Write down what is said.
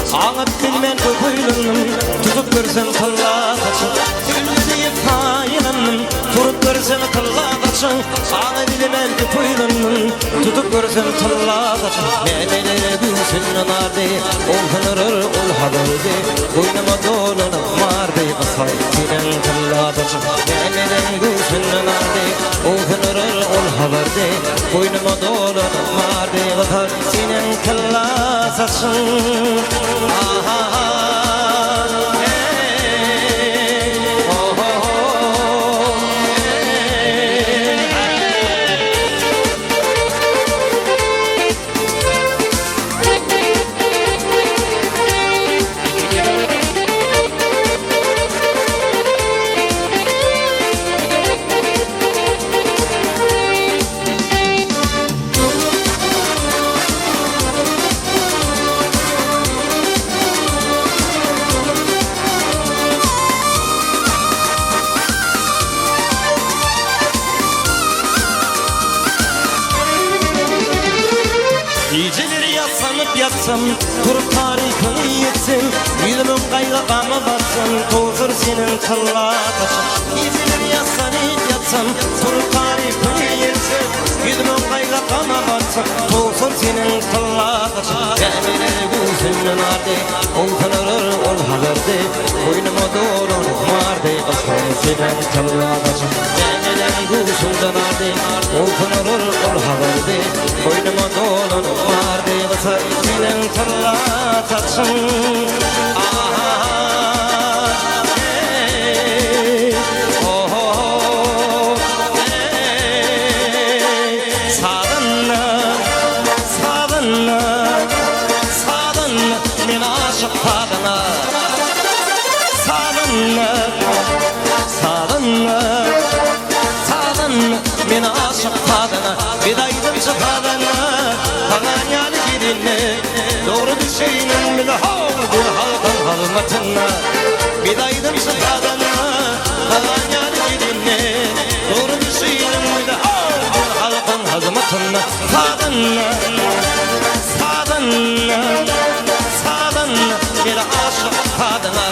Aňyp bilmän köp oýlandym, Tutup görsem tylla saçyň. Ölme diýip paýlandym, Turup görsem tylla saçyň. Aňy bilmän köp oýlandym, Tutup görsem tylla saçyň. Nämelere güýçünden ardy, Owsunarar ol hazardy, Goýnuma dolanyp bardy, Gysar seniň tylla saçyň. Nämeleriň güýçünden ardy, Owsunarar ol hazardy, Goýnuma dolanyp bardy, Gysar seniň tylla saçyň. Ah-ah-ah, eý, ho-ho-ho, eý. Gijeleri ýassanyp ýatsam, Turup tarypyňy ýetsem, Ýüzümiň gaýgy-gama batsam, Towsur seniň tylla saçyň. Gijeleri ýassanyp ýatsam, Turup tarypyňy ýetsem, Ýüzümiň gaýgy-gama batsam, Towsur seniň tylla saçyň. Nämeler göwsünden ardy, Owsunarar ol Hazardy, Boýnuma dolanyp bardy, Gysar seniň tylla saçyň. Nämeler göwsünden ardy, Owsunarar ol Hazardy, Boýnuma dolanyp bardy, Gysar seniň tylla saçyň. Ah-ah, eý, oh-oh, eý, Sazanda, sazanda, sazanda, men aşyk sazyňa. Sazanda, sazanda, sazanda, men aşyk sazyňa. Biz aýdymçy sazanda, Tagan ýaly gelinne, Dogry düşeýiniň biz how, biz halkyň hyzmatynda. Biz aýdymçy sazanda, Tagan ýaly gelinne, Dogry düşeýiniň biz how, biz halkyň hyzmatynda. Sazanda, sazanda, sazanda, men aşyk sazyňa.